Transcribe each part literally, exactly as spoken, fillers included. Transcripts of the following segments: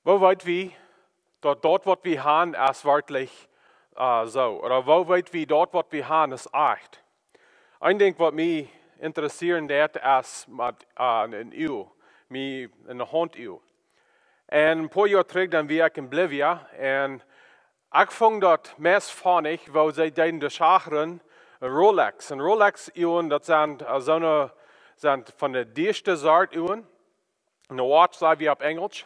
Woo weet wie daut daut waut wie haben es werkjlich, äh, soo? Ooda woo weet wie daut waut wie haben es ieejent? Een Dinkj waut mie interessieren deed es met, äh, een Uag, mie eene Haunt Uag. Un een poa Joa trigj dan wia ekj en Bolivia un ekj funk daut meist funny, woo see deeden de Schachren Rolex. Un Rolex Uagen, daut sent, äh, soone, sent von de dieeschte Sort Uagen. Een watch, saj wie opp Enjelsch.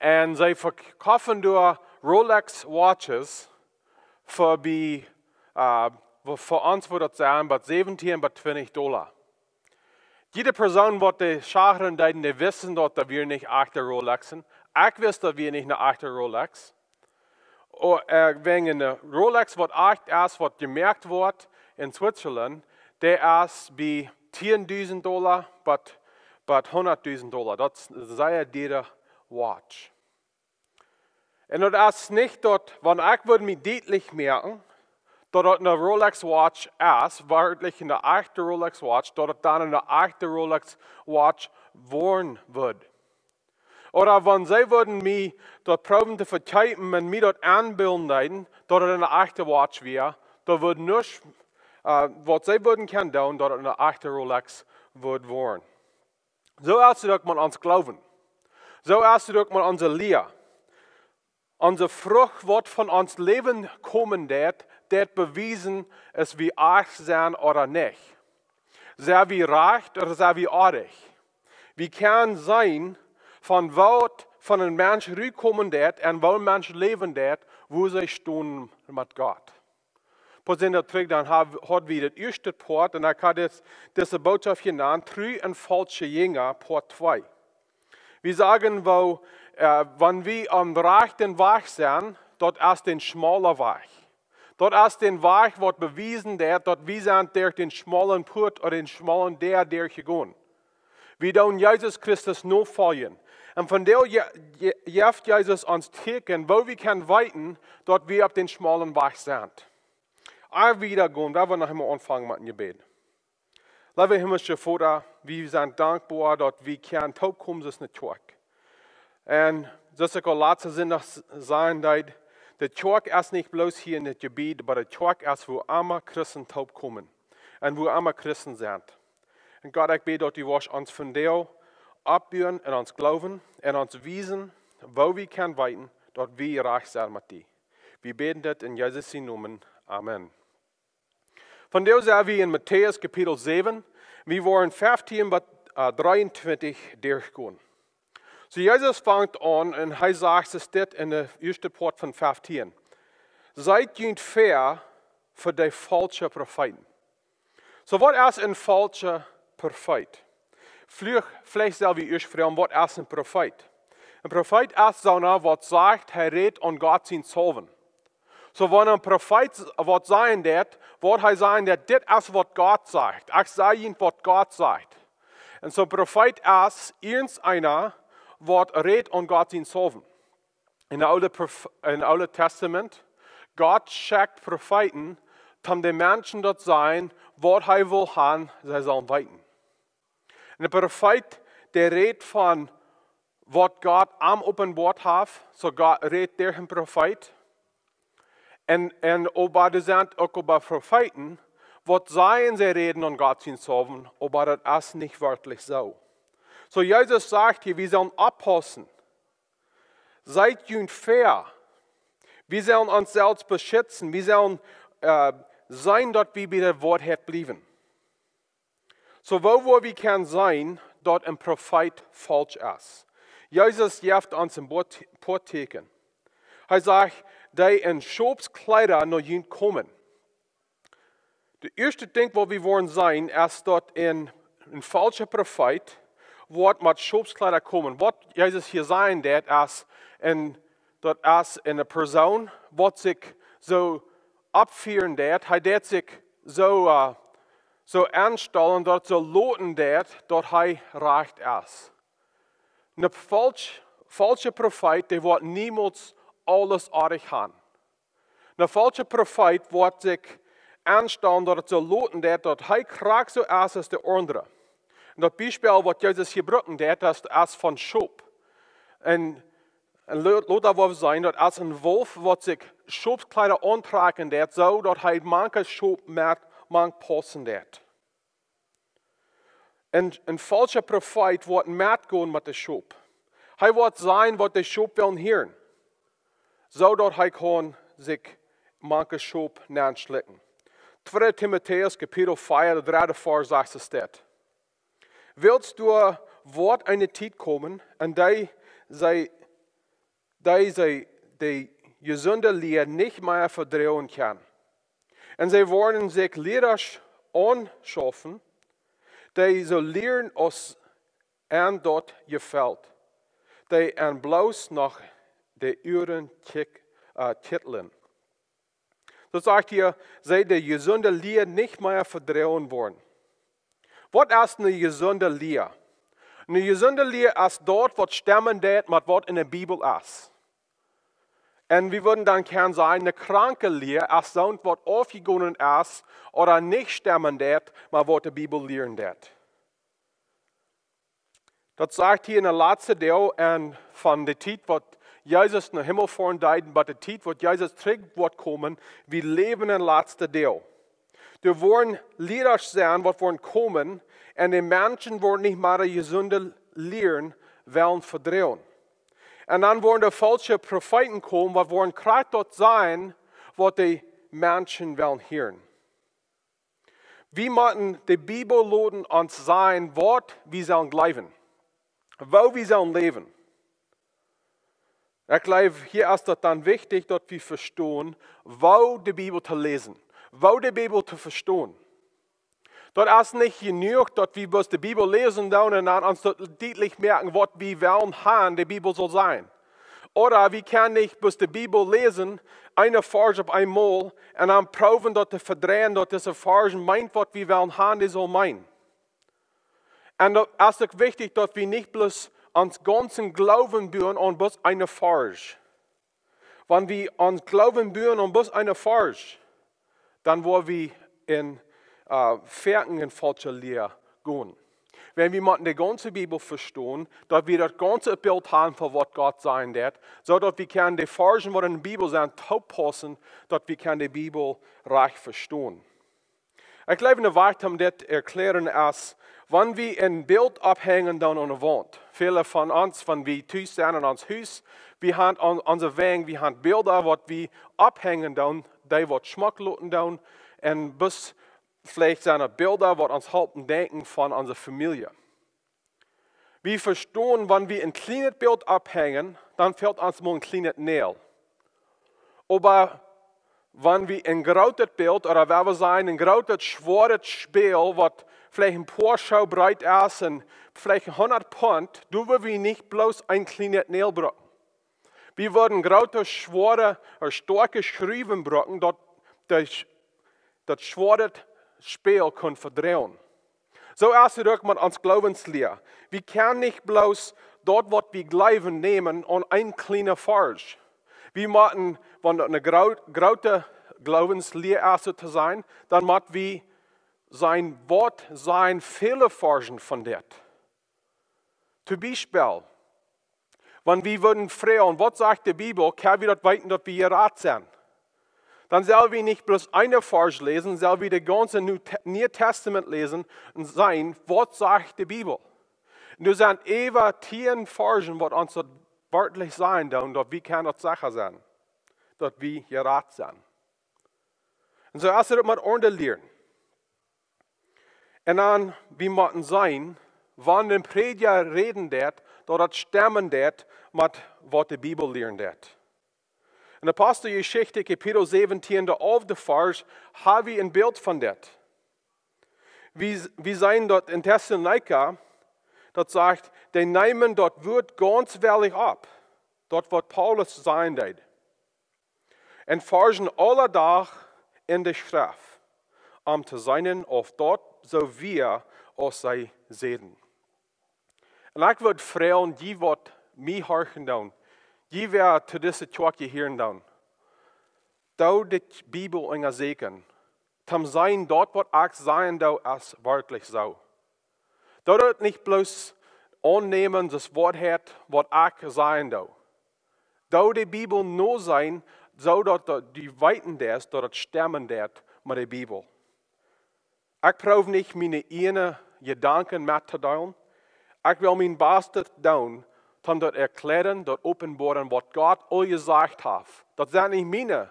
Un see vekoften doa Rolex watches fa bie, äh, fa ons wudd daut sennen, bie säwentieen bie twintich Dolla. Jiede Persoon waut de Schachren deeden, dee wisten daut, daut wia nich ieechte Rolexen. Ekj wist daut wia nich een ieechte Rolex. O, äh, wäajen een Rolex waut ieecht es, waut jemoakt woat en Switzerland, dee es bie tiendusent Dolla bat, bat hundatdusent Dolla. Daut es een sea diera watch. Un daut es nich daut, wan ekj wudd mie dietlich moaken, daut daut eene Rolex watch es, werkjlich eene ieechte Rolex watch, daut daut dan eene ieechte Rolex watch woaren wudd. Ooda wan see wudden mie daut proowen to vekjeepen un mie daut aunbillen deeden, daut daut eene ieechte watch wia, daut wudd nuscht, äh, waut see wudden kjennen doonen, daut daut eene ieechte Rolex wudd woaren. Soo es daut uk met ons Gloowen. Soo es daut uk met onse Lia. Onse Frucht waut von ons Läwen komen deed, deed bewiesen, aus wie ieecht sent ooda nich. Sent wie rajcht ooda sent wie oajch? Wie kjennen seenen, von waut von een Mensch rutkomen deed un woo een Mensch läwen deed, woo see stonen met Gott. Poa Sindach trigj dan ha-, haud wie daut ieeschte Poat un ekj haud dit, dise Bootschoft jenant, Tru un faulsche Jinja, Poat twee. Wie sagen, woo, äh, wan wie aum rajchten Wajch sent, daut es dee schmale Wajch. Daut es dee Wajch waut bewiesen deed, daut wie sent derch dee schmale Poat ooda dee schmale Däa derchjegonen. Wie doonen Jesus Christus nofoljen. Un vondoag je-, je-, jeft Jesus ons Tieekjen, woo wie kjennen weeten, daut wie opp dee schmale Wajch sent. Ea wie wieda gonen, well wie noch eemol aunfangen met een Jebäd. Leewa himlischa Voda, wie sent dankboa, daut wie kjennen toopkomen aus eene Kjoakj. Un soo aus ekj aul latsten Sindach s-, säd, daut de Kjoakj es nich bloos hia en dit Jebäd, oba de Kjoakj es wua emma Christen toopkomen. Un wua emma Christen sent. Un Gott, ekj bäd, daut du woascht ons vondoag oppbuen en ons Gloowen, en ons wiesen, woo wie kjennen weeten, daut wie rajcht sent met die. Wie bäden dit en Jesus sienen Nomen. Amen. Vondoag sent wie en Matäus Kapitel säwen. Wie woaren feftieen bat, äh, dreeuntwintich derchgonen. Soo Jesus fangt aun un hee sajcht, es dit en de ieeschte Poat von feftieen: Siet junt väa fa de faulsche Profeeten. Soo, waut es een faulscha Profeet? Veleicht, veleicht sell wie ieescht froagen, waut es een Profeet? Een Profeet es soona waut sajcht, hee rät aun Gott sienen Saulwen. Soo, wan een Profeet s-, waut sajen deed, woat hee sajen daut dit es waut Gott sajcht. Ekj saj junt waut Gott sajcht. Un soo Profeet es irjent eena waut rät aun Gott sienen Saulwen. En de oole Prof-, en Oole Tastament, Gott schekjt Profeeten, om de Menschen daut sajen, waut hee well haben, see sellen weeten. Un de Profeet, dee rät von waut Gott am openboat haft, soo Gott rät derch een Profeet. Un, un oba doa sent uk oba Profeeten, waut sajen, see räden aun Gott sienen Saulwen, oba daut es nich werkjlich soo. Soo Jesus sajcht hia, wie sellen oppaussen. Siet junt väa. Wie sellen ons selfst beschitzen. Wie sellen, äh, seenen, daut wie bie de Woarheit bliewen. Soo, woo, woo wie kjennen seenen, daut een Profeet faulsch es? Jesus jeft ons een poa T-, poa Tieekjen. Hee sajcht, dee en Schopskjleeda no junt komen. De ieeschte Dinkj waut wie woaren seenen, es daut een, een faulscha Profeet woat met Schopskjleeda komen. Waut Jesus hia sajen deed, es een, daut es eene Persoon waut sikj soo oppfieren deed. Hee deed sikj soo, äh, soo aunstalen daut soo loten deed daut hee rajcht es. Een faulsch-, faulscha Profeet, dee woat niemols aules oajch haben. Een faulscha Profeet woat sikj aunstalen daut et soo loten deed daut hee krakjt soo es aus de aundre. Un daut Biespel waut Jesus hia brukt, daut es, es von Schop. Un Un lo- lota woa wie seenen daut aus een Wolf waut sikj Schopskjleeda auntrakjen deit, soo daut hee mank Schop met mank paussen deit. Een, een faulscha Profeet woat metgonen met de Schop. Hee woat sajen waut de Schop wellen hieren, soo daut hee kaun sikj mank Schop nenschlikjen. Tweede Timotäus Kapitel vea, de dredde Varsch sajcht es dit: Wiels doa woat eene Tiet komen, en dee see, dee see de jesunde Lia nich mea vedroagen kjennen. En see woaren sikj Liera aunschaufen, dee soo lieren aus an daut jefelt, dee an bloos no de Uaren kjik- äh, kjitlen. Daut sajcht hia, see de jesunde Lia nich mea vedroagen woaren. Waut es eene jesunde Lia? Eene jesunde Lia es daut waut stemmen deit met waut enne Bibel es. Un wie wudden dan kjennen sajen, eene kranke Lia es soont waut aufjegonen es ooda nich stemmen deit met waut de Bibel lieren deit. Daut sajcht hia enne latste Deel, un von de Tiet waut Jesus nom Himmel foaren deed, bat de Tiet waut Jesus trigj woat komen, wie läwen em latsten Deel. Doa woaren Liera sennen waut woaren komen, un de Menschen woaren nich mea de jesunde Lieren wellen vedroagen. Un dan woaren de faulsche Profeeten komen waut woaren krakjt daut sajen waut de Menschen wellen hieren. Wie motten de Bibel loten ons sajen waut wie sellen jleewen, woo wie sellen läwen. Ekj jleew, hia es daut dan wichtich daut wie vestonen woo de Bibel to läsen, woo de Bibel to vestonen. Daut es nich jenuach daut wie bloos de Bibel läsen doonen un dan ons daut dietlich moaken waut wie wellen haben de Bibel saul sajen. Ooda wie kjennen nich bloos de Bibel läsen, een Varsch opp eemol, un dan proowen daut to vedreien daut dise Varsch meent waut wie wellen haben dee saul meenen. Un daut es uk wichtich daut wie nich bloos ons gaunzen Gloowen buen aun bloos een Varsch. Wan wie ons Gloowen buen aun bloos een Varsch, dan woa wie en äh, foaken en faulsche Lia gonen. Wan wie motten de gaunze Bibel vestonen, daut wie daut gaunze Bilt haben von waut Gott sajen deit, soo daut wie kjennen de Varschen waut enne Bibel sent toopaussen, daut wie kjennen de Bibel rajcht vestonen. Ekj jleew, een Wajch om dit to erkjläaren es, wan wie een Bilt opphenjen dan aun de Waunt. Väle von ons, wan wie tus sent en ons Hus, wie haben aun onse Wenj, wie haben Bilda waut wie opphenjen dan, dee waut schmock loten dan, un bloos veleicht sent et Bilda waut ons halpen denkjen von onse Famielje. Wie vestonen, wan wie een kjlienet Bilt opphenjen, dan fält ons mau een kjlienet Nagel. Oba wan wie een grootet Bilt, ooda wan wie sajen, een grootet schwoaret Spieejel, waut veleicht een poa Schoo breet es un veleicht hundat Punt, dan woa wie nich bloos een kjlienet Nagel brucken. Wie wudden groote, schwoare ooda stoakje Schruwen brucken, daut de, daut schwoare Spieejel kunn vedroagen. Soo es et uk met ons Gloowenslia. Wie kjennen nich bloos daut waut wie jleewen nämen aun een kjlienen Varsch. Wie motten, wan daut een groo-, groote Gloowenslia es, soo to sajen, dan mott wie seenen waut sent väle Varschen von dit. Toom Biespel, wan wie wudden froagen, waut sajcht de Bibel, kjenn wie daut weeten daut wie jerat sent? Dan sell wie nich bloos een Varsch läsen, sell wie daut gaunze New Te-, Niee Tastament läsen un seenen, waut sajcht de Bibel? Un doa sent äwa tieen Varschen waut ons daut werkjlich sajen doonen, daut wie kjennen daut secha sennen, daut wie jerat sent. Un soo es et uk met Oaren lieren. Un dan, wie motten seenen, wan een Prädja räden deit, daut daut stemmen deit met waut de Bibel lieren deit. En Aposteljeschicht, Kapitel säwentieen, de alfte Varsch, ha wie een Bilt von dit. Wie, wie seenen daut en Tessalonicha, daut sajcht, dee neemen daut Wuat gaunz wellich opp, daut waut Paulus sajen deed. Un forschen aule Dach en de Schreft, om to seenen auf daut soo wia aus see säden. Un ekj wudd froagen, jie waut mie horchen doonen, jie waut to dise Kjoakj jehieren doonen, doo de Bibel unjasäkjen, toom seenen daut waut ekj sajen doo es werkjlich soo. Doo daut nich bloos aunnämen aus Woarheit waut ekj sajen doo. Doo de Bibel noseenen, soo daut du weeten deist, daut et stemmen deit met de Bibel. Ekj proow nich miene ieejne Jedanken mettodeelen. Ekj well mien Bastet doonen, om daut erkjlären, daut openboaren, waut Gott aul jesajcht haft. Daut sent nich miene,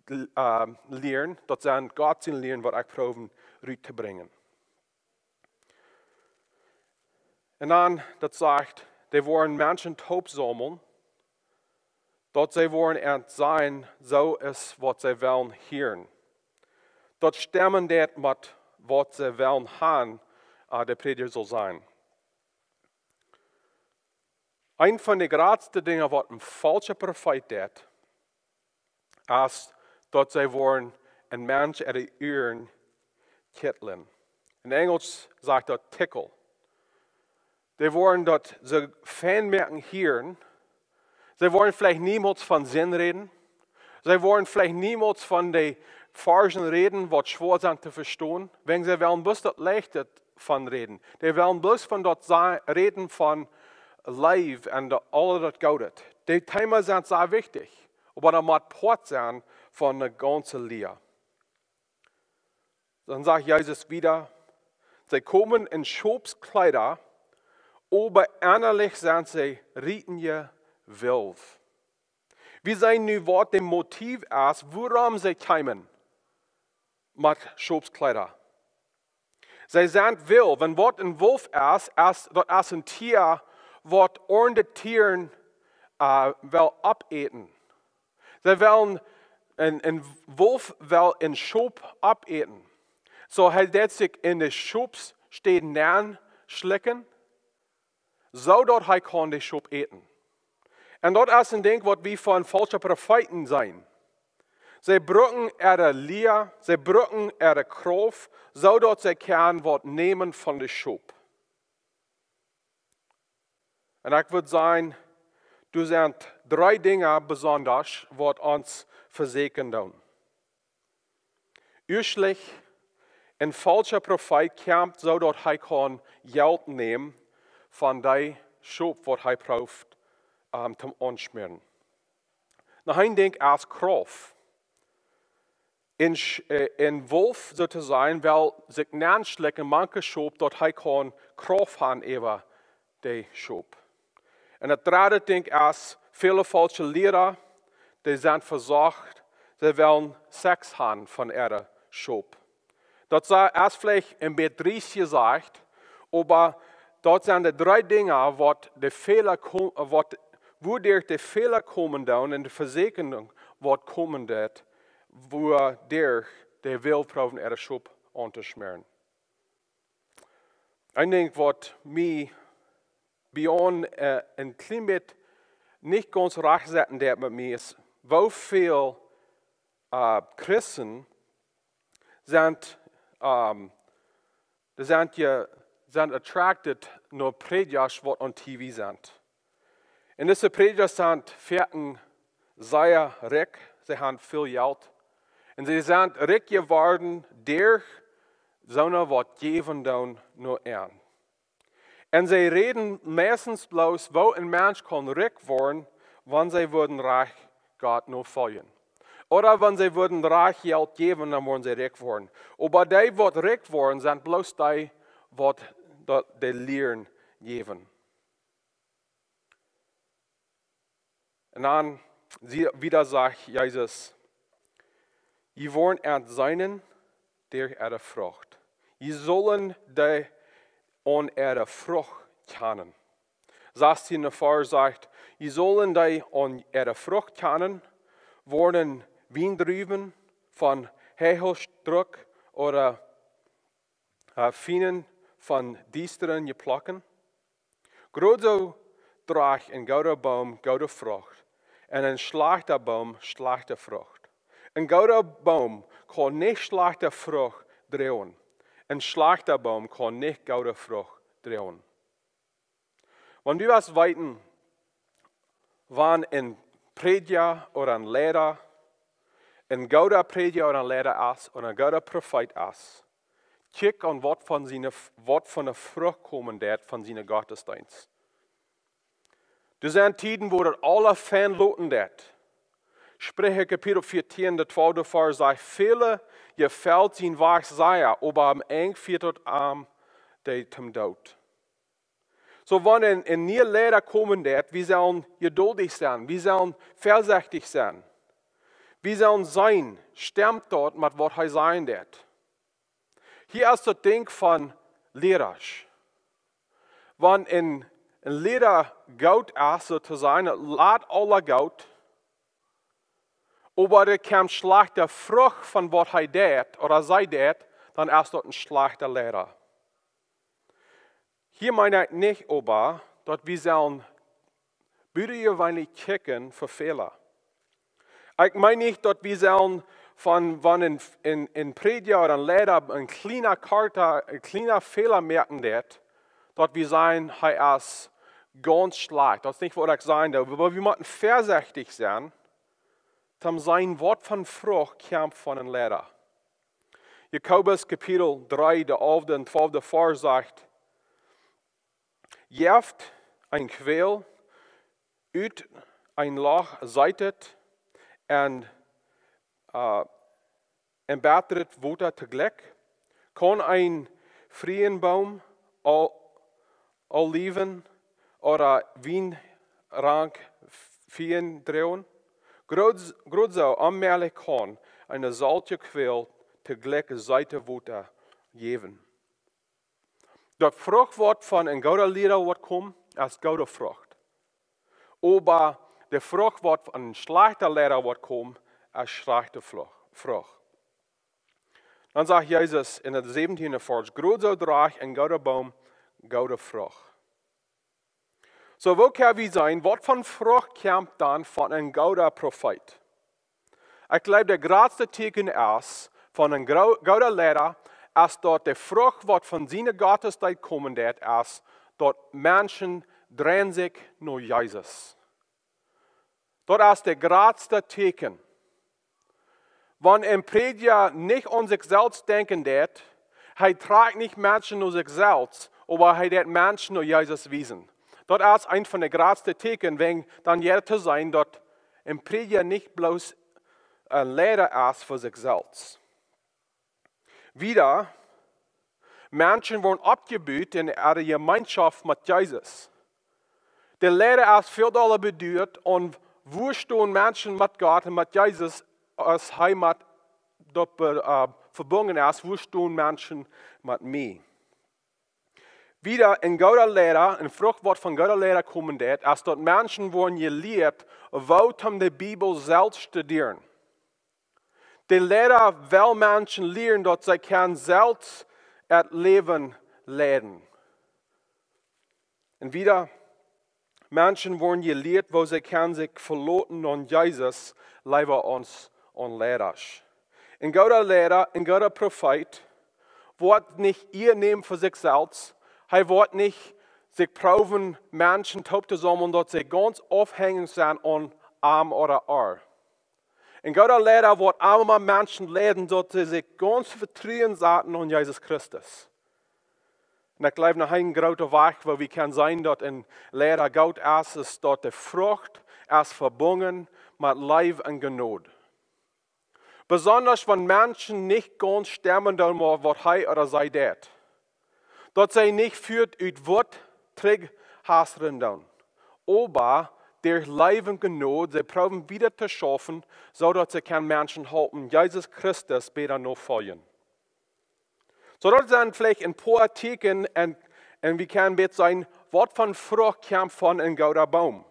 äh, Lieren, daut sent Gott siene Lieren, waut ekj proow rut to brinjen. Un dan, daut sajcht, dee woaren Menschen toop saumlen, daut see woaren an sajen, soo es waut see wellen hieren. Daut stemmen deit met waut see wellen haben, äh, de Prädja saul sennen. Eent von de jratste Dinja, waut een faulscha Profeet deit, es daut see woaren een Mensch äare Uaren kjitlen. En Enjelsch sajcht daut tickle. Dee woaren daut soo fein moaken hieren. See woaren veleicht niemols von Sind räden. See woaren veleicht niemols von de Varschen räden, waut schwoa sent to vestonen. Wäajen see wellen bloos daut Leichte von räden. Dee wellen bloos von daut sa-, räden von Leew un daut, aul daut Goodet. Dee Teemaen sent sea wichtich, oba daut mott Poat sennen von de gaunze Lia. Dan sajcht Jesus wieda: "See komen en Schopskjleeda, oba ennalich sent see rietende Wolf." Wie seenen nu, waut de Motiv es, wuarom see komen met Schopskjleeda. See sent wild, wan waut een Wolf es, es, daut es een Tia, waut aundre Tieren, äh, well oppäten. See wellen, een, een Wolf well een Schop oppäten. Soo, hee deit sikj en de Schopsstäd nenschlikjen, soo daut hee kaun de Schop äten. Un daut es een Dinkj, waut wie von faulsche Profeeten seenen. See brucken äare Lia, see brucken äare Krauft, soo daut see kjennen waut nämen von de Schop. Un ekj wudd sajen, doa sent dree Dinja besonda, waut ons vesieekjen doonen. Ieeschtlich, een faulscha Profeet kjemt, soo daut hee kaun Jelt nämen von dee Schop, waut hee prooft, ähm, to aunschmäaren. Noch een Dinkj es Krauft. Een Sch-, äh, een Wolf, soo to sajen, well sikj nenschlikjen mank de Schop, daut hee kaun Krauft haben äwa de Schop. Un daut dredde Dinkj es, väle faulsche Liera, dee sent vesocht, see wellen Sex haben von äare Schop. Daut sa-, es veleicht een bät driest jesajcht, oba daut sent de dree Dinja, waut de Fäla ko-, waut, wuaderch de Fäla komen doonen un de Vesieekjunk, waut komen deit, wuaderch de Wolf proowen äare Schop auntoschmäaren. Een Dinkj, waut mie bie aun, äh, een kjlien bät nich gaunz rajcht setten deit met mie, es, woo väl, äh, Christen sent, ähm, dee sent je-, sent attracted no Prädjasch, waut aun T V sent. Un dise Prädjasch sent foaken sea rikj, see haben väl Jelt. Un see sent rikj jeworden derch soone, waut jäwen doonen no an. Un see räden meistens bloos, woo een Mensch kaun rikj woaren, wan see wudden rajcht Gott nofoljen. Ooda wan see wudden rajcht Jelt jäwen, dan wudden see rikj woaren. Oba dee, waut rikj woaren, sent bloos dee, waut daut de Lieren jäwen. Un dan sie-, wieda sajcht Jesus: "Jie woaren an seenen derch äare Frucht. Jie sellen dee aun äare Frucht kjanen." Sastieen Varsch sajcht: "Jie sellen dee aun äare Frucht kjanen. Woaren Wiendruwen von Hechelstruck ooda, äh, Fienen von Diestren jeplekjt? Krakjt soo drajcht een gooda Boom goode Frucht, un een schlajchta Boom schlajchte Frucht. Een gooda Boom kaun nich schlajchte Frucht droagen, een schlajchta Boom kaun nich goode Frucht droagen." Wan du west weeten, wan een Prädja ooda een Liera, een gooda Prädja ooda een Liera es, ooda een gooda Profeet es, kjikj aun, waut von siene, waut von de Frucht komen deit von siene Gottesdeenst. Doa sent Tieden, wua daut aule fein loten deit. Spricha Kapitel vieetieen, de twalfte Varsch sajcht: "Väle jefelt sien Wajch sea, oba aum Enj fieet daut am dee toom Doot." Soo, wan een, een niea Leida komen deit, wie sellen jeduldich sennen, wie sellen väasechtich sennen. Wie sellen seenen, stemt daut met waut hee sajen deit. Hia es daut Dinkj von Leidasch. Wan een, een Leida goot es, soo to sajen, daut lat aula goot, oba doa kjemt schlajchte Frucht von waut hee deit ooda see deit, dan es daut een schlajchta Leida. Hia meen ekj nich oba, daut wie sellen butajeweenlich kjikjen fa Fäla. Ekj meen nich, daut wie sellen von, wan een, een, een Prädja ooda een Leida een kjliena Karta, een kjliena Fäla moaken deit, daut wie sajen, hee es gaunz schlajcht. Daut es nich, waut ekj sajen well. Oba wie motten väasechtich sennen, toom seenen, waut fa Frucht kjemt von een Leida. Jakobus Kapitel dree, de alfte un twalfte Varsch sajcht: "Jeft een Kwäl ut een Loch seetet un, äh, un bettret Wota toojlikj? Kaun een Frienboom, Ol-, Oliwen ooda Wienrank Fieej droagen? Krakjt, krakjt soo onmäajlich kaun een solcha Kwäl toojlikj seete Wota jäwen." Daut Frucht, waut von een gooda Leida woat komen, es goode Frucht. Oba de Frucht, waut von een schlajchta Leida woat komen, es schlajchte Fluch-, Frucht. Dan sajcht Jesus en dän säwentieenden Varsch: "Krakjt soo drajcht een gooda Boom goode Frucht." Soo, woo kjenn wie seenen, waut fa Frucht kjemt dan von een gooda Profeet? Ekj jleew, daut jratste Tieekjen es von een gro-, gooda Leida, es daut de Frucht, waut von siene Gottesdienst komen deit, es daut Menschen dreien sikj no Jesus. Daut es daut jratste Tieekjen. Wan een Prädja nich aun sikj selfst denkjen deit, hee trakjt nich Menschen no sikj selfst, oba hee deit Menschen no Jesus wiesen. Daut es eent von de jratste Tieekjen, wäajen dan jeit to seenen, daut een Prädja nich bloos een Leida es fa sikj selfst. Wieda, Menschen woaren oppjebut en äare Jemeenschoft met Jesus. De Leida es väl dolla beduat aun, woo stonen Menschen met Gott un met Jesus, aus hee met daut be-, äh, vebungen es, woo stonen Menschen met mie. Wieda, een gooda Leida, een Frucht, waut von gooda Leida komen deit, es daut Menschen woaren jelieet, woo toom de Bibel selfst studieren. De Leida well Menschen lieren, daut see kjennen selfst äa Läwen leiden. Un wieda, Menschen woaren jelieet, woo see kjennen sikj veloten aun Jesus, leewa aus aun Leidasch. Een gooda Leida, een gooda Profeet, woat nich Ea nämen fa sikj selfst. Hee woat nich sikj proowen, Menschen toop to saumlen, daut see gaunz aufhenjich sent aun am ooda äa. Een gooda Leida woat emma Menschen leiden, daut see sikj gaunz vetruen saten aun Jesus Christus. Un ekj jleew, noch een groota Wajch, woo wie kjennen seenen, daut een Leida goot es, es daut de Frucht es vebungen met Leew un Jnod. Besonda wan Menschen nich gaunz stemmen doonen, waut hee ooda see deit. Daut see nich fuaz ut Wut trigjhasren doonen. Oba derch Leew un Jnod, see proowen wieda to schaufen, soo daut see kjennen Menschen halpen, Jesus Christus bäta nofoljen. Soo, daut sent veleicht een poa Tieekjen un, un wie kjennen bät seenen, waut fa Frucht kjemt von een gooda Boom.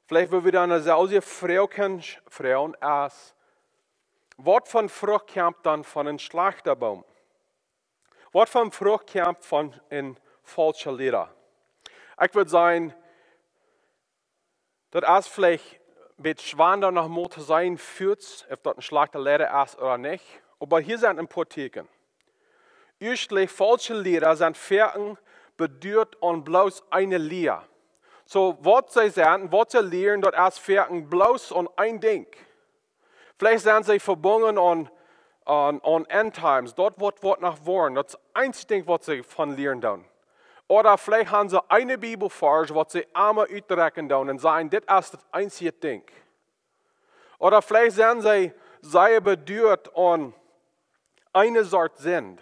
Veleicht wudd wie dan deeselwje Froag kjennen sch-, froagen aus, waut fa Frucht kjemt dan von een schlajchta Boom? Waut fa Frucht kjemt von een faulscha Leida? Ekj wudd sajen, daut es veleicht een bät schwoa noch mol to seenen, fuaz, auf daut een schlajchta Leida es ooda nich. Oba hia sent een poa Tieekjen. Ieeschtlich, faulsche Leida sent foaken beduat aun bloos eene Lia. Soo, waut see sajen, waut see lieren, daut es foaken bloos aun een Dinkj. Veleicht sent see vebungen aun, aun, aun End Times, daut waut, waut noch woaren. Daut es daut eensje Dinkj, waut see von lieren doonen. Ooda veleicht haben see een Bibelvarsch, waut see emma utdrekjen doonen un sajen, dit es daut eensje Dinkj. Ooda veleicht sent see sea beduat aun eene Sort Sind.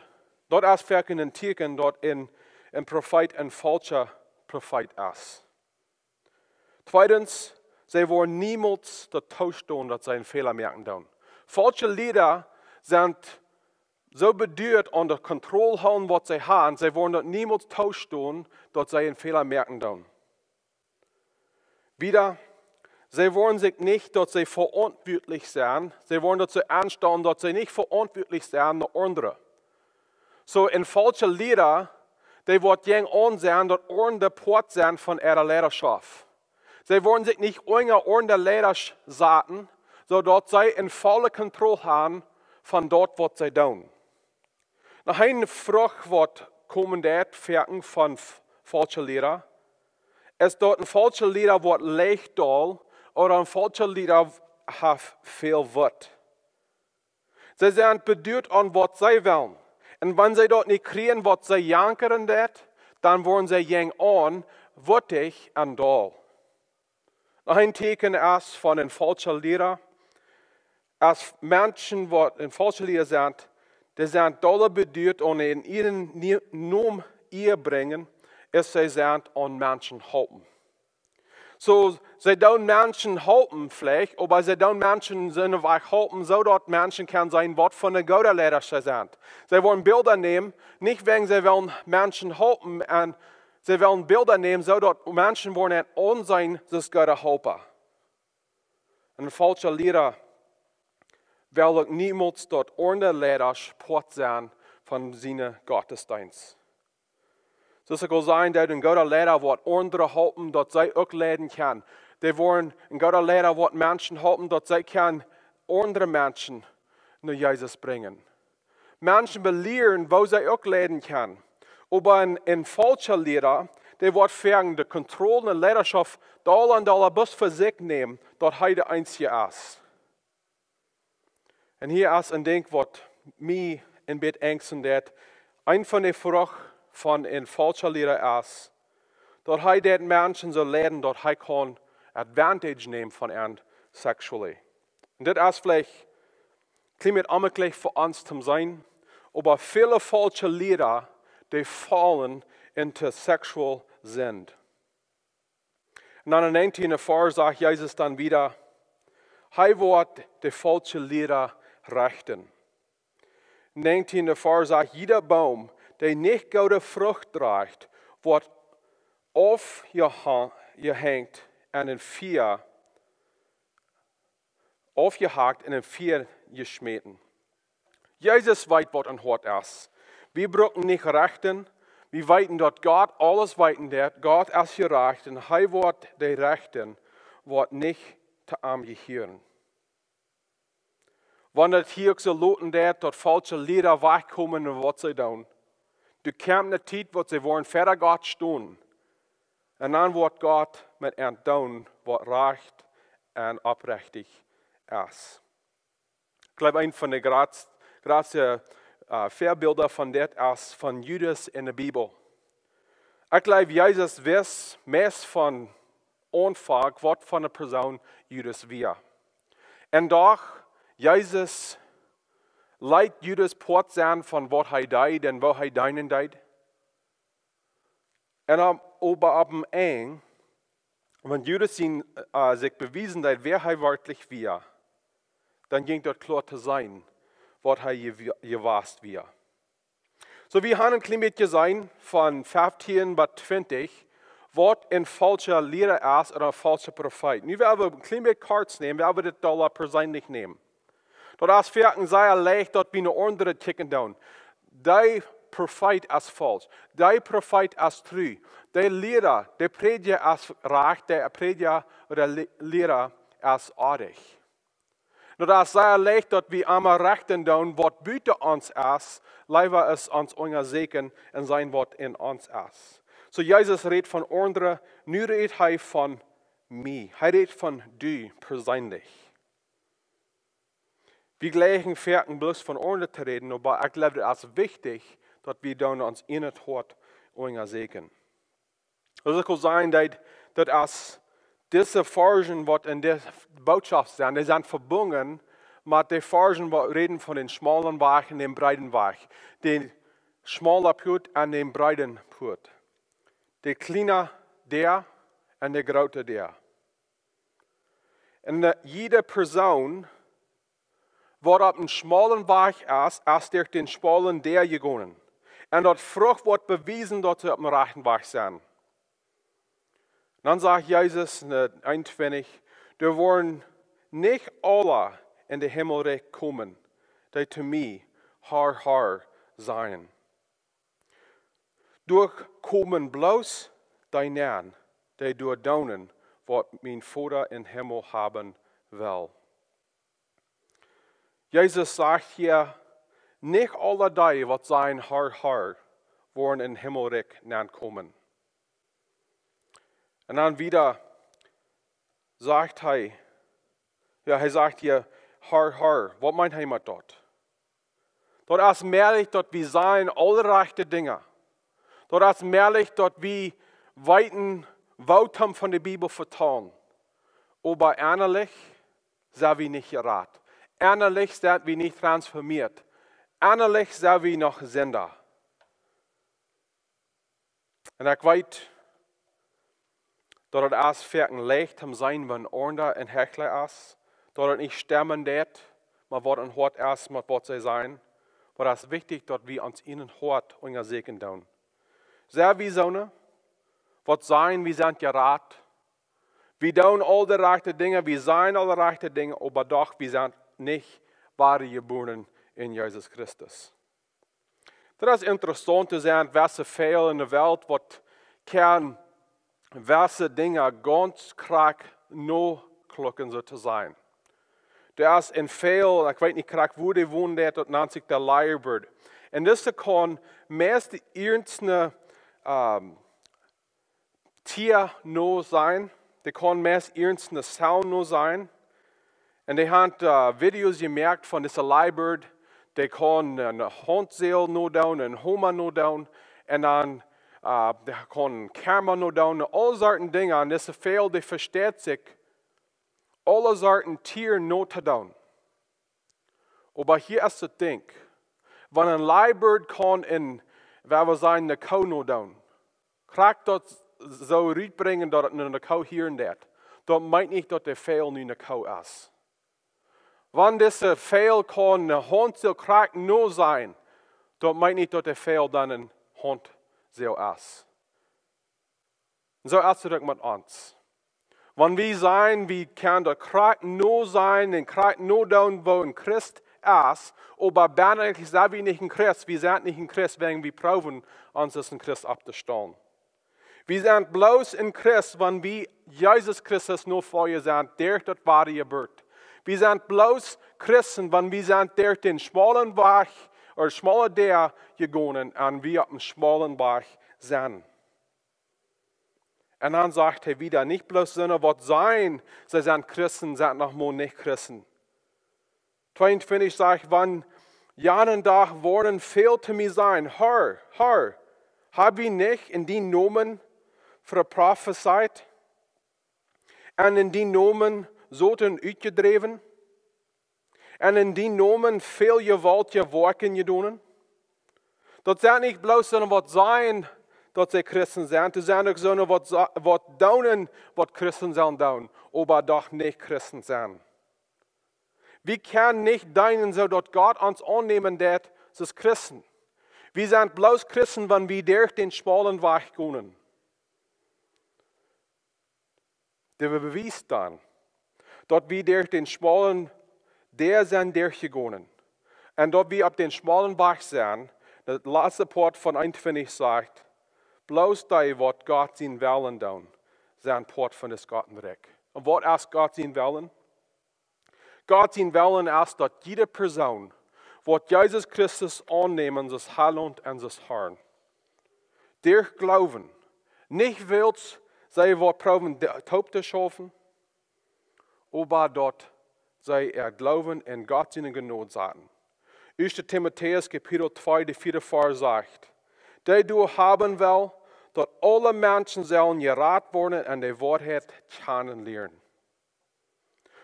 Daut es werkjlich een Tieekjen, daut een, een Profeet een faulscha Profeet es. Tweedens, see woaren niemols daut toostonen, daut see een Fäla moaken doonen. Faulsche Liera sent soo beduat aun de Kontroll hoolen, waut see haben. See woaren daut niemols toostonen, daut see een Fäla moaken doonen. Wieda, see woaren sikj nich, daut see veauntwuatlich sent. See woaren daut soo aunstalen, daut see nich veauntwuatlich sent no aundre. Soo een faulscha Liera, dee woat jäajen aun sennen, daut aundre Poat sent von äare Leidaschoft. See woaren sikj nich unja aundre Leida saten, soo daut see eene volle Kontroll haben von daut, waut see doonen. Noch eene Frucht, waut komen deit, werkjlich von f-, faulsche Liera, es daut een faulscha Liera woat leicht doll, ooda een faulscha Liera haft väl Wut. See sent beduat aun, waut see wellen. Un wan see daut nich kjrieen, waut see jankren deit, dan woaren see jäajen aun wuttich un doll. Noch een Tieekjen es von een faulscha Liera, aus Menschen, waut een faulscha Liera sent, dee sent dolla beduat aun äaren nie-, Nomen Ea brinjen, aus see sent aun Menschen halpen. Soo, see doonen Menschen halpen veleicht, oba see doonen Menschen en een Wajch halpen, soo daut Menschen kjennen seenen, waut fa goode Leida see sent. See woaren Bilda nämen, nich wäajen see wellen Menschen halpen, un see wellen Bilda nämen, soo daut Menschen woaren an aunseenen, soo aus goode Halpa. Een faulscha Liera well uk niemols daut aundre Leida Poat sent von sienen Gottesdeenst. Soo aus ekj aul säd, daut een gooda Leida woat aundre halpen, daut see uk leiden kjennen. Dee woaren een gooda Leida woat Menschen halpen, daut see kjennen aundre Menschen no Jesus brinjen. Menschen belieren, woo see uk leiden kjennen. Oba een, een faulscha Liera, dee woat wäajen de Kontroll un Leidaschoft dolla un dolla bloos fa sikj nämen, daut hee de eensje es. Un hia es een Dinkj, waut mie een bät angsten deit. Een von de Frucht von een faulscha Liera es, daut hee deit Menschen soo leiden, daut hee kaun advantage nämen von an sexually. Un dit es veleicht kjlien bät onjemaklich fa ons to seenen, oba väle faulsche Liera, dee faulen into sexual Sind. Un dan em näajentieenden Varsch sajcht Jesus dan wieda, hee woat de faulsche Liera rechten. Näajentieenden Varsch sajcht, jieda Boom, dee nich goode Frucht drajcht, woat aufjeha-, jehenjt un em Fia, aufjehakt un em Fia jeschmäten. Jesus weet, waut em Hoat es. Wie brucken nich rechten. Wie weeten, daut Gott aules weeten deit. Gott es jerajcht un hee woat dee rechten, waut nich to am jehieren. Wan daut hia uk soo loten deit, daut faulsche Liera wajchkomen un waut see doonen, doa kjemt ne Tiet, waut see woaren ver Gott stonen. Un dan woat Gott met an doonen, waut rajcht un oprechtich es. Ekj jleew, een von de jratst-, jratste, äh, Väabilda von dit es von Judas en de Bibel. Ekj jleew, Jesus wist meist von Aunfank, waut fa eene Persoon Judas wia. Un doch, Jesus leet Judas Poat sennen von waut hee deed un woo hee deenen deed. Un opp, oba opp em Enj, wan Judas sien, äh, sikj bewiesen deed, wäa hee werkjlich wia, dan jinkj daut kloa to seenen, waut hee je-, jewast wia. Soo, wie haben een kjlien bät jeseenen von feftieen bat twintich, waut een faulscha Liera es ooda een faulscha Profeet. Nu woa wie een kjlien bät kort nämen, woa wie dit dolla perseenlich nämen. Daut es foaken sea leicht, daut wie no aundre kjikjen doonen. Dee Profeet es faulsch. Dee Profeet es tru. Dee Liera, dee Prädja es rajcht, dee Prädja ooda Le-, Liera es oadich. Daut es sea leicht, daut wie emma rechten doonen, waut buta ons es, leewa es ons unjasäkjen un seenen, waut en ons es. Soo Jesus rät von aundre, nu rät hee von mie. Hee rät von die perseenlich. Wie jlikjen foaken bloos von aundre to räden, oba ekj jleew, daut es wichtich, daut wie dan ons ieejnet Hoat unjasäkjen. Aulsoo kaun sennen daut, daut aus dise Varschen waut en de Botschaft sent, dee sent vebungen met de Varschen waut räden von dän schmaulen Wajch un dän breeden Wajch, dän schmaulen Poat un dän breeden Poat, de kjliene Däa un de groote Däa. Un, äh, jieda Persoon waut opp eenen schmaulen Wajch es, es derch dän schmaulen Däa jegonen. Un daut Frucht woat bewiesen daut see opp dän rajchten Wajch sent. Dan sajcht Jesus en eenuntwintich: "Doa woaren nich aule en daut Himmelrikj komen, dee to mie, Har, Har, sajen. Doa komen bloos dee nenn, dee doa doonen waut mien Voda em Himmel haben well." Jesus sajcht hia: "Nich aule dee waut sajen, Har, Har, woaren em Himmelrikj nenn komen." Un dan wieda sajcht hee, jo, hee sajcht hia: "Har, Har." Waut meent hee met daut? Daut es mäajlich daut wie sajen aule rajchte Dinja. Daut es mäajlich daut wie weeten, waut wie von de Bibel vetalen. Oba ennalich sent wie nich jerat. Ennalich sent wie nich transformieet. Ennalich sent wie noch Sinda. Un ekj weet daut et es foaken leicht om seenen, wan aundre een Hechla es, daut et nich stemmen deit, mau waut em Hoat es, mau waut see sajen. Oba et es wichtich daut wie ons ieejnet Hoat unjasäkjen doonen. Sent wie soone waut sajen, wie sent jerat, wie doonen aul de rajchte Dinja, wie sajen aul de rajchte Dinja, oba doch, wie sent nich wadajebuaren en Jesus Christus. Daut es interessaunt to seenen, woo väl en de Welt waut kjennen woo Dinja gaunz krakjt nokjikjen, soo to sajen. Doa es een väl, ekj weet nich krakjt wua dee wonen deit, daut nant sikj de Lyrebird. Un dise kaun meist irjent een, ähm, Tia nosajen. Dee kaun meist irjent een Sound nosajen. Un dee haben, äh, Videos jemoakt von dise Lyrebird. Dee kaun, äh, een Haundseel nodoonen, een Homa nodoonen. Un dan, äh, dee kaun een Kamera nodoonen. Aule Sorten Dinja. Un dise Väajel, dee vesteit sikj, aule Sorten Tieren notodoonen. Oba hia es daut Dinkj. Wan een Lyrebird kaun een, woo wie sajen, eene Koo nodoonen, krakjt daut soo rutbrinjen daut et eene Koo hieren deit, daut meent nich daut de Väajel nu eene Koo es. Wan dise Väajel kaun een Haundseel krakjt nosajen, daut meent nich daut de Väajel dan een Haundseel es. Un soo es et uk met ons. Wan wie sajen, wie kjennen daut krakjt nosajen un krakjt nodoonen woo een Christ es, oba bennen sent wie nich een Christ, wie sent nich een Christ, wäajen wie proowen ons aus een Christ opptostalen. Wie sent bloos een Christ, wan wie Jesus Christus Nofolja sent, derch daut Wadajebuat. Wie sent bloos Christen, wan wie sent derch dän schmaulen Wajch, ooda schmaule Däa jegonen, un wie opp eenen schmaulen Wajch sent. Un dan sajcht hee wada, nich bloos soone waut sajen, see sent Christen, sent noch mau nich Christen. Tweeuntwintich sajcht: "Wan janen Dach woaren väl to mie sajen: Har, Har, hab wie nich en dienen Nomen veprofezeit? Un en dienen Nomen Soton utjedräwen? Un en dienen Nomen väl jewaultje Woakjen jedonen?" Daut sent nich bloos soone waut sajen daut see Christen sent, daut sent uk soone waut sa-, waut doonen waut Christen sellen doonen, oba doch nich Christen sent. Wie kjennen nich deenen soo daut Gott ons aunnämen deit aus Christen. Wie sent bloos Christen, wan wie derch dän schmaulen Wajch gonen. De Bewies dan, daut wie derch dän schmaulen Däa sent derchjegonen. Un daut wie opp dän schmaulen Wajch sent, daut latste Poat von eenuntwintich sajcht, bloos dee waut Gott sienen Wellen doonen, sent Poat von daut Gottenrikj. Un waut es Gott sien Wellen? Gott sien Wellen es daut jieda Persoon woat Jesus Christus aunnämen aus Heilaunt un aus Harn. Derch Gloowen. Nich wiels see waut proowen de-, toop to schaufen, oba daut see äa Gloowen en Gott siene Jnod saten. Ieeschte Timotäus Kapitel twee, de vieede Varsch sajcht: dee doa haben well, daut aule Menschen sellen jerat woaren un de Woarheit kjanen lieren.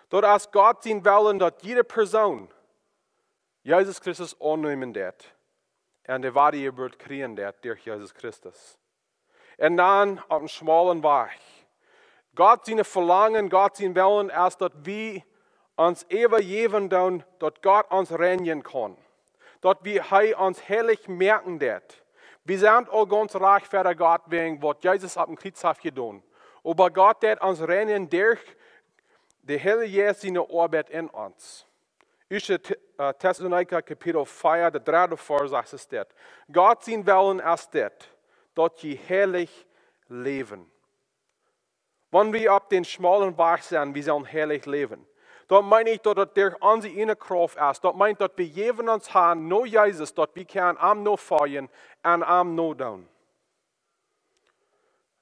Daut es Gott sien Wellen, daut jiede Persoon Jesus Christus aunnämen deit un de Wadajeburt kjrieen deit derch Jesus Christus. Un dan opp een schmaulen Wajch. Gott sien Velangen, Gott sien Wellen es, daut wie ons äwajäwen doonen, daut Gott ons reinjen kaun. Daut wie, hee ons heilich moaken deit. Wie sent aul gaunz rajcht ver Gott wäajen waut Jesus opp dän Kjriez haft jedonen. Oba Gott deit ons reinjen derch de Heilje Jeist siene Oabeit en ons. Ieeschte Te-, äh, Tessalonicha Kapitel vea, de dredde Varsch sajcht dit. Gott sien Wellen es dit, daut jie heilich läwen. Wan wie opp dän schmaulen Wajch sent, wie sellen heilich läwen. Daut meent nich, daut daut derch onse ieejne Krauft es. Daut meent, daut wie jäwen ons han no Jesus, daut wie kjennen am nofoljen un am nodoonen.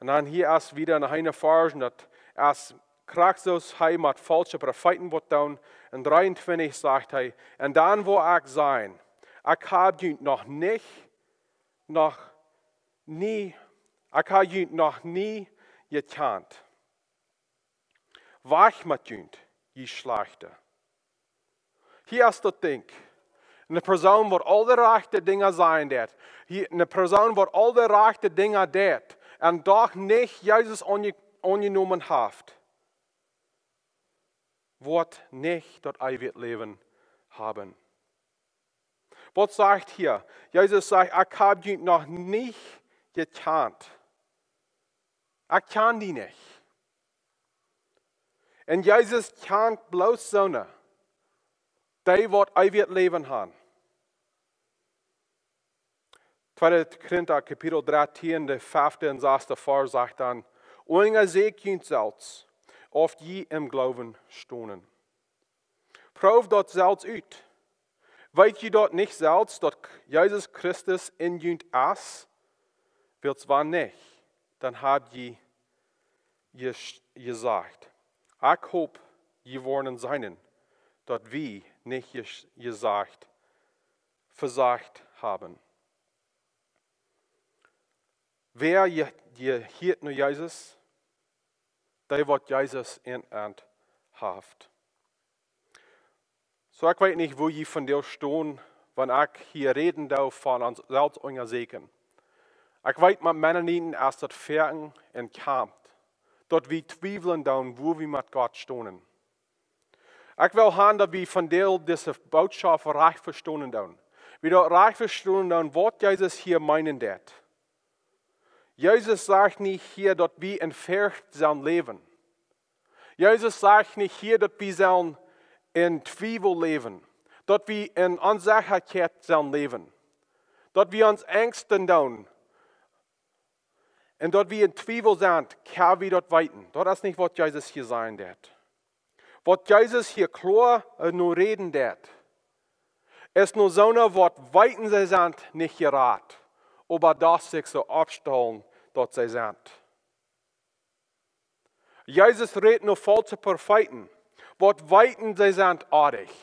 Un dan hia es wada een Varsch, daut es krakjt soo aus hee met faulsche Profeeten woat doonen. En dreeuntwintich sajcht hee: "Un dan woa ekj sajen: Ekj hab junt noch nich, noch nie, ekj hab junt noch nie jekjant. Wajch met junt, jie Schlajchte." Hia es daut Dinkj. Eene Persoon waut aul de rajchte Dinja sajen deit. Hia, eene Persoon waut aul de rajchte Dinja deit un doch nich Jesus aunje-, aunjenomen haft, woat nich daut eewje Läwen haben. Waut sajcht hia? Jesus sajcht: "Ekj hab junt noch nich jekjant." Ekj kjan die nich. Un Jesus kjant bloos soone, dee waut eewjet Läwen han. Tweede Korinta Kapitel drettieen, de fefte un sasste Varsch sajcht dan: "Unjasäkjt junt selfst, auf jie em Gloowen stonen. Proowt daut selfst ut. Weet jie daut nich selfst, daut Jesus Christus en junt es? Wiels wan nich, dan hab jie jes-, jesajcht. Ekj hop, jie woaren seenen, daut wie nich jes-, jesajcht, vesajcht haben." Wäa je-, jehieet no Jesus? Dee waut Jesus en an haft. Soo, ekj weet nich, wua jie vondoag stonen, wan ekj hia räden doo von ons selfst unjasäkjen. Ekj weet, met Mennoniten es daut foaken een Kaump, daut wie twiewlen doonen, wua wie met Gott stonen. Ekj well han, daut wie vondoag dise Bootschoft rajcht vestonen doonen. Wie daut rajcht vestonen doonen, waut Jesus hia meenen deit. Jesus sajcht nich hia, daut wie en Forcht sellen läwen. Jesus sajcht nich hia, daut wie sellen en Twiewel läwen, daut wie en Onsechaheit sellen läwen, daut wie ons enjsten doonen un daut wie en Twiewel sent, kjenn wie daut weeten. Daut es nich, waut Jesus hia sajen deit. Waut Jesus hia kloa, äh, no räden deit, es no soone, waut weeten, see sent nich jerat, oba daut sikj soo oppstalen, daut see sent. Jesus rät no faulsche Profeeten, waut weeten, see sent oadich,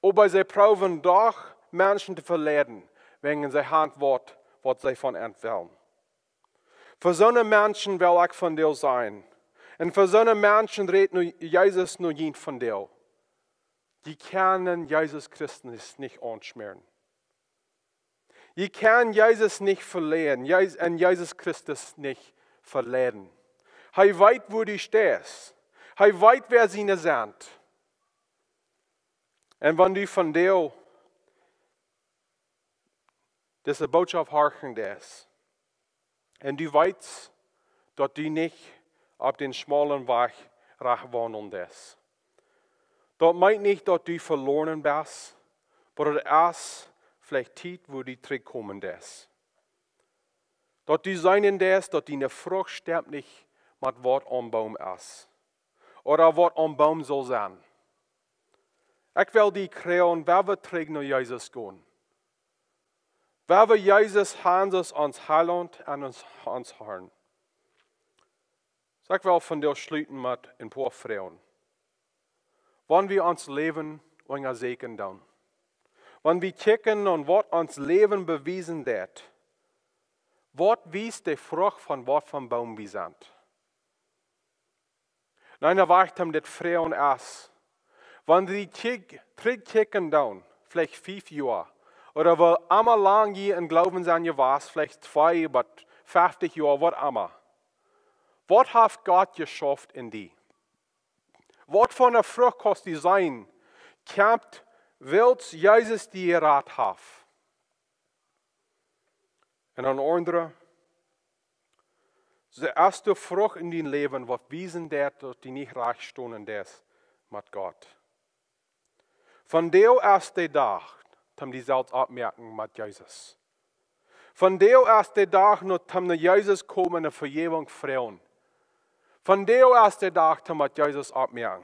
oba see proowen doch, Menschen to veleiden, wäajen see han waut, waut see von an wellen. Fa soone Menschen well ekj vondoag sennen. Un fa soone Menschen rät nu Jesus no junt vondoag. Jie kjennen Jesus Christus nich aunschmäaren. Jie kjennen Jesus nich veleiden, Jes-, un Jesus Christus nich veleiden. Hee weet, wua du steist. Hee weet, wäa siene sent. Un wan du vondoag dise Bootschoft horchen deist, un du weetst, daut du nich opp dän schmaulen Wajch rajcht waundlen deist, daut meent nich, daut du veloaren best, oba daut es veleicht Tiet, wua du trigjkomen deist. Daut du seenen deist, daut diene Frucht stemmt nich met waut aum Boom es, ooda waut aum Boom saul sennen. Ekj well die kjrieen, wan wie trigj no Jesus gonen. Wan wie Jesus han aus ons Heilaunt un ons, ons Harn. Soo, ekj well vondoag schluten met een poa Froagen. Wan wie ons Läwen unjasäkjen doonen, wan wie kjikjen no waut ons Läwen bewiesen deit, Waut wiest de Frucht von waut von Boom wie sent? Nein, wacht am dit Froagen es. Wan wie kjik-, trigjkjikjen dan, veleicht fief Joa, ooda woo emma lang jie em Gloowen sent jewast, veleicht twee bat feftig Joa, waut emma. Waut haft Gott jeschauft en die? Waut fa eene Frucht kaust du seenen, kjemt, wiels Jesus die jerat haft? Un een aundret, see es de Frucht en dien Läwen, waut wiesen deit, daut du nich rajcht stonen deist met Gott. Vondoag es de Dach, om die selfst oppmoaken met Jesus. Vondoag es de Dach, no, om no Jesus komen un Vejäwunk froagen. Vondoag es de Dach, om met Jesus oppmoaken.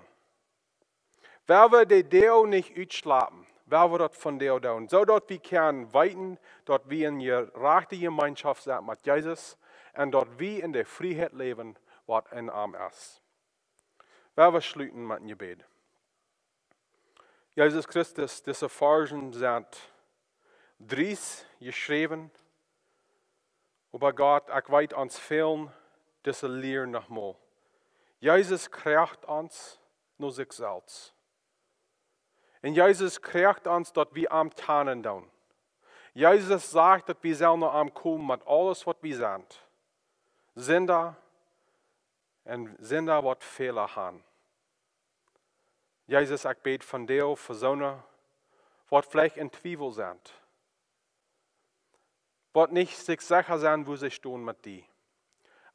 Well wie de Deel nich utschlapen, well wie daut vondoag doonen, soo daut wie kjennen weeten, daut wie en je-, rajchte Jemeenschoft sent met Jesus un daut wie en de Frieheit läwen, waut en am es. Well wie schluten met een Jebäd. Jesus Christus, dise Varschen sent driest jeschräwen, oba Gott, ekj weet, ons fält dise Lia noch mol. Jesus kjricht ons no sikj selfst. Un Jesus kjricht ons, daut wie am kjanen doonen. Jesus sajcht, daut wie sellen no am komen met aules, waut wie sent. Sinda un Sinda, waut Fäla han. Jesus, ekj bäd vondoag fa soone, waut veleicht en Twiewel sent, waut nich sikj secha sent, woo see stonen met die.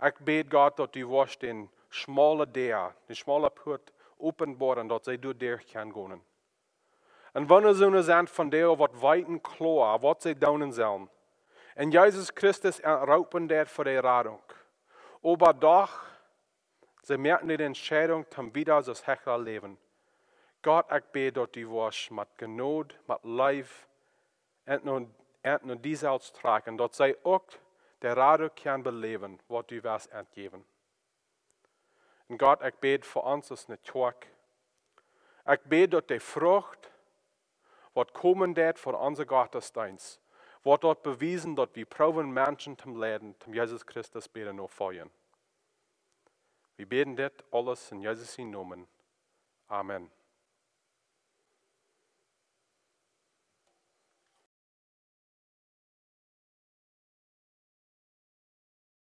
Ekj bäd, Gott, daut du woascht dee schmale Däa, dee schmale Puat openboaren, daut see doaderch kjennen gonen. Un wan soone sent vondoag, waut weeten kloa, waut see doonen sellen, un Jesus Christus entroopen deit fa de Radunk, oba doch, see moaken de Entscheidunk, om wieda soo aus Hechla läwen. Gott, ekj bäd, daut du woascht met Jnod, met Leew, enn no, enn no die selfst trakjen, daut see uk de Radunk kjennen beläwen, waut du woascht enjäwen. Un Gott, ekj bäd fa ons aus eene Kjoakj. Ekj bäd, daut de Frucht, waut komen deit von onse Gottesdeenst, woat daut bewiesen, daut wie proowen Menschen to leiden, om Jesus Christus bäta notofoljen. Wie bäden dit aules en Jesus sienen Nomen. Amen.